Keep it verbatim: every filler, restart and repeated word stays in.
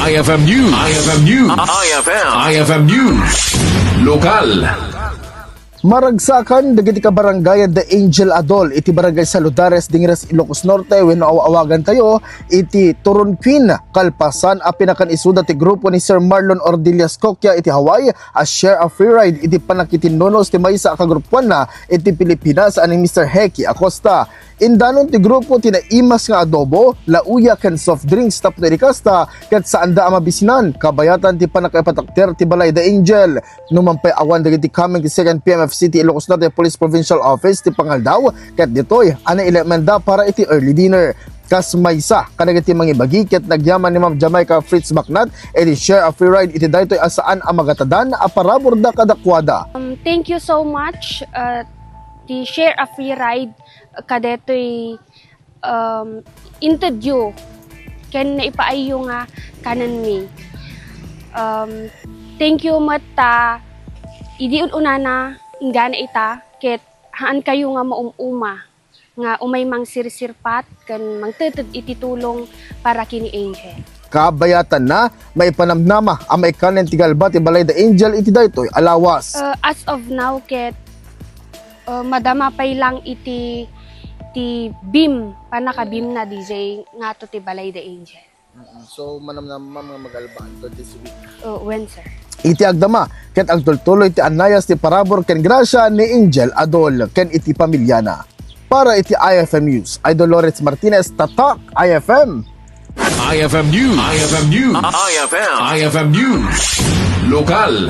I F M News. I F M News. I F M. I F M News. Lokal. Maragsakan dagiti kabarangayan da Angel Adol iti Barangay Saludares, Dingres, Ilocos Norte, wenno aw-awagantayo iti Turon Queen, kalpasan a pinakan-isuda ti grupo ni Sir Marlon Ordillas Coquia iti Hawaii a share a free ride iti pannakitinnunus ti maysa a kagrupuanna iti Pilipinas a ni Mister Heki Acosta. Indanon ti grupo ti naimas nga adobo, lauya ken soft drinks tapno idi kasta, ket saanda a mabisinan, kabayatan ti pannakaipatakder ti balay da Angel. Numan pay awan dagiti coming ti Second P M F C ti Ilocos Norte Police Provincial Office ti pangaldaw, ket ditoy a nailemenda para iti early dinner. Kas maysa kadagiti mangibagi ket nagyaman ni Ma'am Jamaica Fritz Bacnat iti share a free ride iti daytoy a saan a magatadan a parabur da kadakuada. Um, thank you so much, uh, ti share a free ride kadetoy, um, intedyo ken naipaayyo nga kanenmi. Um, thank you met ta idi un-unana inggana ita ket haankayo nga maum-uma nga umay mangsirsirpat ken mangteted iti tulong para ken ni Angel. Kabayatanna, maipanamnama a maikanen ti galba ti balay da Angel iti daytoy a lawas. Uh, as of now, ket, uh, madama pay lang iti, ti beam, pannaka-beam na D J ngato ti balay da Angel. Mm, so, manamnama nga mag-alba until this week. Uh, when, sir? Iti agdama, ket agtultuloy ti annayas ti parabur ken grasia ni Angel Adol ken iti pamilyana. Para iti I F M News, I Dolores Martinez, Tatak I F M. I F M News. I F M News. I F M. I F M News. Lokal.